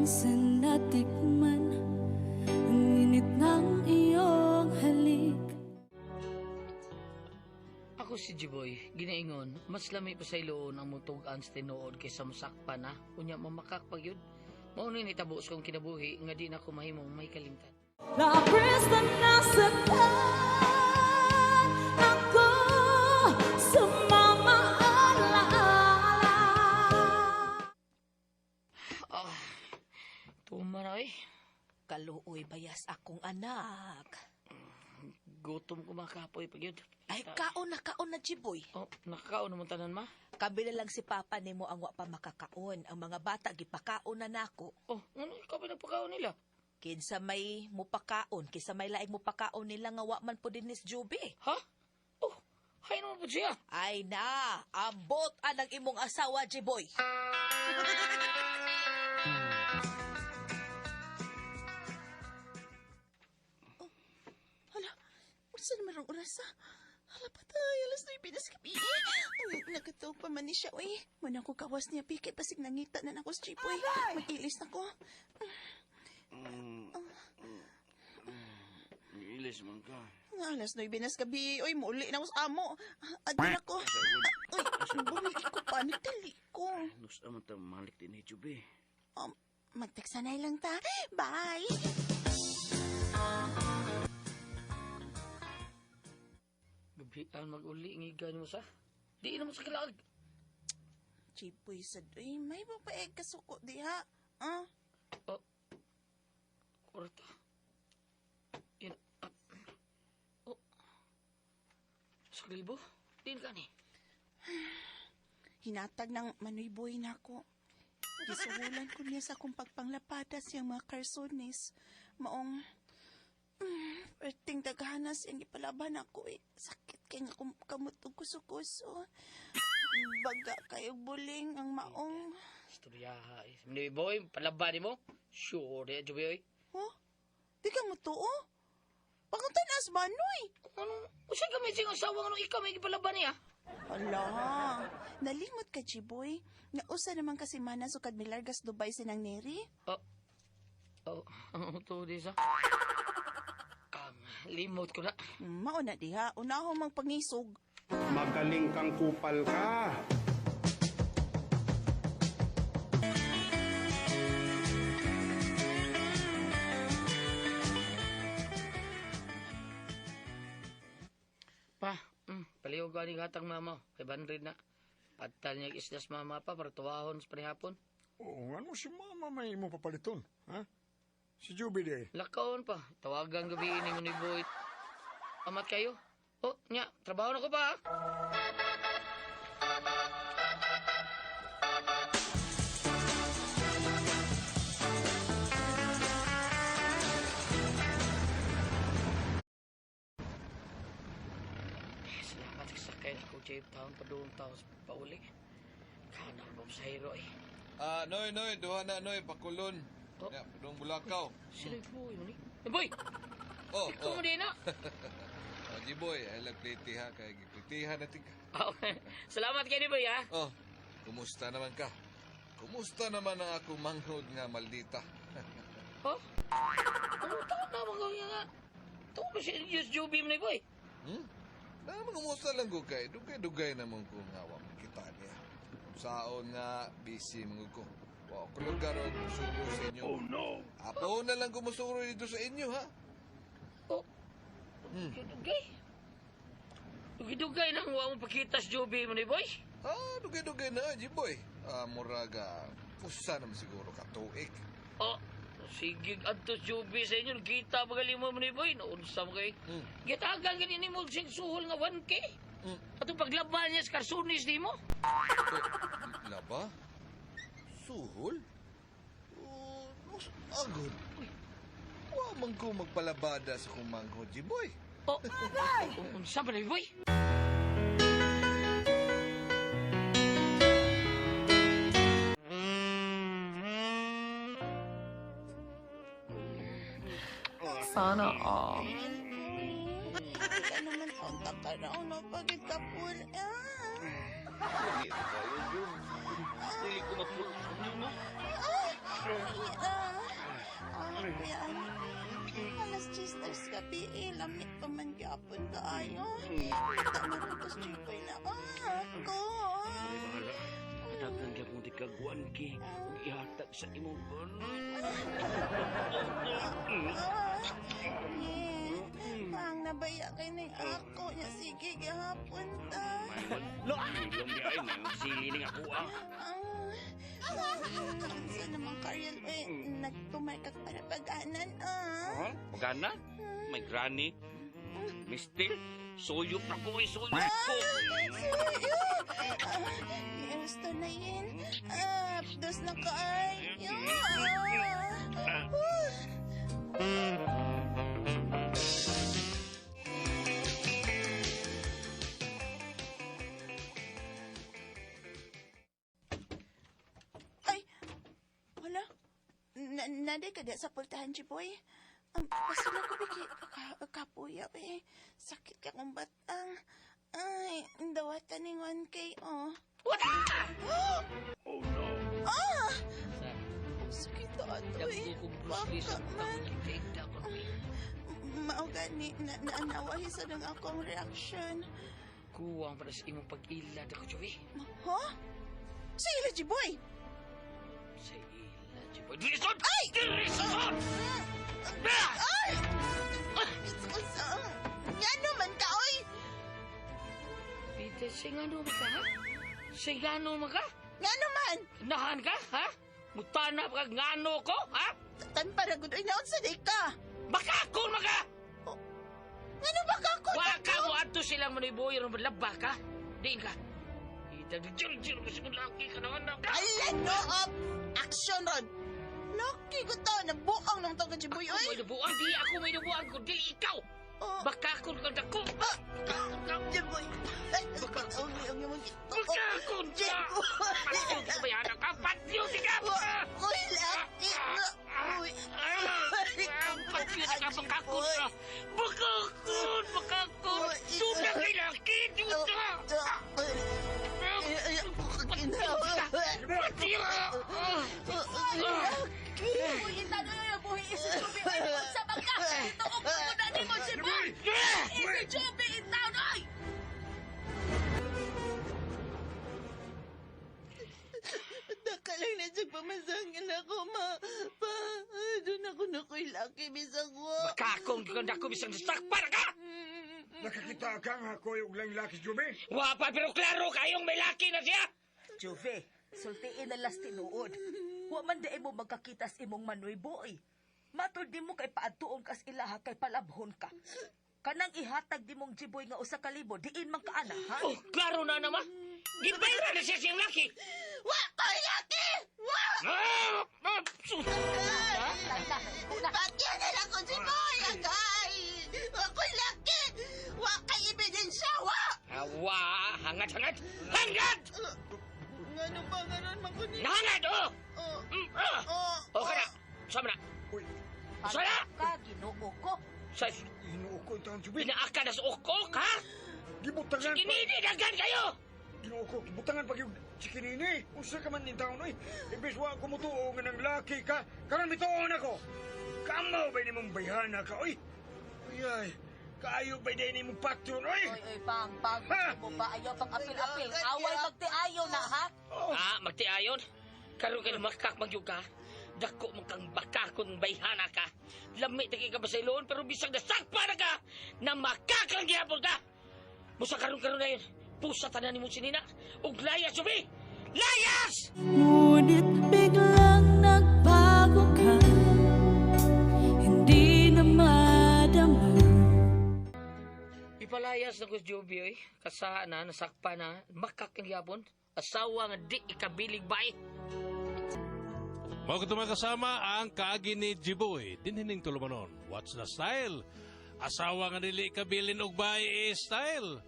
Minsan natikman ang init ng iyong halik. Ako si Jiboy, ginaingon, mas lami pa sa iloon ang mutugan sa tinuod kaysa masakpan na, unya mamakak pag yun. Mao ni nitabo sa kong kinabuhi nga di na ko mahimong may kalimtan. Labris na nasaktan ako sa mga alaala. Ah, tuma na eh. Kaluoy bayas akong anak. Gutom ko makapoy pag yun. Ay, kaon na, Jiboy. Oh, nakakaon naman tanan ma. Kabila lang si Papa nimo ang wa pa makakaon. Ang mga bata gipakaon na nako. Oh, ano ikaw ba nagpakaon nila? Kinsa may mupakaon, kinsa may laing mupakaon nila nga wa man po din ni Juby. Ha? Oh, hay naman po siya. Ay na, ambot anang imong asawa, Jiboy. Oh, Hala, unsa naman ang oras ah? Hala patay, alas 9 na sa gabi. Ay, nakatuog pa man ni siya, uy. Muna ko kawas niya, pikit, basig nangita na nako sa jeep, uy. Mag-ilis na ko. Ilis man ka. Nga, alas 9 na sa gabi, uy. Muli na ko sa amo. Adto na ko. Uy, bumi ko pa, nagdali ko. Gusto man ta malik din ni Juby. Magtagsanay lang ta. Bye! Gabian mag-uli, ngigan mo sa. Di na mo sa kilaag. Jeep, uy, sad, uy. May babae kasuko diha. Ah, Oh, kwarta. Yan. Ah. Oh. Sa libo? Din ka ni. Hinatag ng manuyboy na ako. Gisuhulan ko niya sa akong pagpanglapada siyang mga karsones. Maong, perting daghanas siyang ipalaban ako eh. Sakit kay nga kamot og kuso-kuso. Baga kayo buling ang maong. Istoryaha eh. Ni boy, palaban mo? Sure, di, Juby, oy. Oh, di ka mo tuo? Panguntan as manoy. Ano? Usa ka may siyang asawa nga nung ikaw may gipalaban niya? Hala, nalimot ka, Jiboy. Nga usa naman kasi mana sukad milargas Dubai sinang Neri. Oh. Oh, ano to di sa? Limot ko na. Mao na diha, unaho mang pangisog. Magaling kang kupal ka. Pa, paliw ko ni gatang mama. 500 na. Patal niya isdas mama pa para tuwahon sa panihapon. Oo, ano si mama may imo papaliton, ha? Si Juby di. Lakaon pa. Tawagan gabi ini mo ni boy. Amat kayo. Oh, nya, trabaho na ko pa. Ah. Eh, salamat sa sakay na ko, Jape Town, padung taon sa pauli. Kana ko sa hero eh. Ah, Noy, Noy, duha na, Noy, pakulon. Oh. Ya, padung Bulakaw. Sino yung boy mo ni? Eh, boy! Oh, Ikaw oh. mo din na! Oh, Jiboy, ay lagpliti ha, kay giplitihan natin ka. Ah, okay. Salamat kayo ni boy ha. Oh, kumusta naman ka? Kumusta naman ang akong manghod nga maldita? Oh? Ano taon na mga nga? Ito ba si Diyos Juby mo ni boy? Hmm? Na kumusta lang ko kay dugay-dugay naman ko nga wa makita niya. Saon nga busy man ko. Wa ko lugar og suro sa inyo. Oh no. Apo na lang kumusuro dito sa inyo ha. Oh. Dugay. Dugay-dugay nang wa mo pakita sa Juby mo ni boy. Ah, dugay-dugay na, Jiboy. Ah, muraga usa naman siguro ka tuig. Oh. Sige, adto sa Juby sa inyo. Kita magaling mo ni boy. Noon sa mo kay. Gitagan ganini mo sing suhol nga 1K. Atong paglaban niya sa karsunis di mo. Oh, laba? Suhol? Oh, agod. Wa man ko magpalabada sa kong manghod, Jiboy. Oh. Unsa ba ni boy? Sana all. Hindi naman kontak ka na uno pagkapul. Ah. Dili ko mapul. Ay, Kuya, alas 10 na sa gabi eh. Lamig pa man gyapon kaayo. Kita na rin tos Jiboy na ako. Ay, bahala. Hatagan ka kung di ka 1K. Ug ihatag sa imong Ah, yeah. Ang nabaya kay ning ako niya sige gihapon ta. Ilong di ay, may sili ning ako ah. Ah, unsa naman Karyel eh nagtumay kag para pag-anan ah. Huh? Pagana? May granny? Mistil? Suyop na ko eh, suyop ko. Suyo! Ah, gusto na yun. Ah, dos na kaayo. Ah. Ay, wala. Na naday ka di sa pultahan, Jiboy. Basta lang ko bigay kapuya eh. Sakit ka kong batang. Ay, dawatan ni 1K, oh. Wala! Oh no. Ah! Sakit to ato eh. Dagko kong Bruce Lee sa Baka man. pagkita ko. Mao gani, na naanawahi sa nang akong reaction. Kuwang para sa imong pag-ilad ako, Joey. Ha? Sa ila, Jiboy! Sa ila, Jiboy. Dirisod! Ay! Dirisod! Ay! Nga man ka, oy! Peter, singano mo ka, ha? Singano mo ka? Nga man! Nahan ka, ha? Mutanap ka ngano ko, ha? Tan para gud oy naon sa di ka? Bakakon maka! Ngano ba ka ko? Waka mo adto silang maniboy ron laba ka. Diin ka. Ita jil mo sa laki ka na anak. Ala no up! Action ron! Lucky ko to, nabuang nang to ka Jiboy, Ako oy! may nabuang, di ako may nabuang kundi ikaw. Oh. Bakakon ka dako. Bakakon ka. Jiboy! Ay, ang ang imong Bakakon ka. Jiboy! Patyo ka ba yan? Ka patyo ka. Uy, laki nga! Uy! Patyo ka bakakon ka. Bakakon, bakakon. Duda kay laki, duda. Patyo. Uy, itano na buhi isi Juby. Ay, sa bangka. Ito ko na nimo si Boy. Isi Juby in town oy. Nakalang na siya pamasangin ako, ma. Pa, doon ako na ko'y laki, bisag ko. Bakakon ka dako bisang sakpar ka. Nakakita ka nga ko yung lang laki, Juby. Wa pa pero klaro kayong may laki na siya. Juve, sultiin na las tinuod. Wa man di mo magkakita sa imong manoy boy. Matod di mo kay paadtuon kas ilaha kay palabhon ka. Kanang ihatag di mong jiboy nga 1,000, diin man kaana, ha? Oh, klaro na naman. Gibayra na siya siyang laki. Wa ko'y laki! Wa! Ah! Ah! Sus! Tanda, una. Patyan na lang ko si Boy! Agay! Wa ko'y laki! Wa kay ebidensya! Wa! Awa, hangad, hangad! Hangad! Ngano ba? Nganon man ko ni... Nahangad, oh! Oh, Ah! oh, Oh, kana. Sama na. Uy, Sana! Ka, Ginoo ko. Sa hinuo ko ang taon, Juby. pinaaka na sa ukok, ha? Gibutangan pa. Kinini, daghan kayo! Ginoo ko, gibutangan pa yung chikinini. Unsa ka man ning taon, oy. Imbes wa ko mutuo nga nang laki ka, karon mituon ako. Kamaw ba ni mong bayhana ka, oy? Ay, ay, kaayo ba din ni mong patron, oy? Oy, oy, pang, pang, mo ba ayaw pang apil-apil. Away magtiayo na, ha? Oh, Ah, magtiayon. Karon kay makak magyug ka. Dako mo kang bakakon bayhana ka. Lami ta kay ka basilon pero bisag nasakpa na ka na makakang gihapon ka. Musa karon-karon na yun. Pusa tanan nimo sinina ug layas subi. Layas! Ngunit biglang nagbago ka, hindi na madama. Ipalayas na ko si Joby oy. Kasa na nasakpa na makak ang gihapon. Asawa nga di ikabilig bae. Mao kato mga kasama ang kaagi ni Jiboy. Dinhining tulumanon. What's the style? Asawa nga dili kabilin og bae style.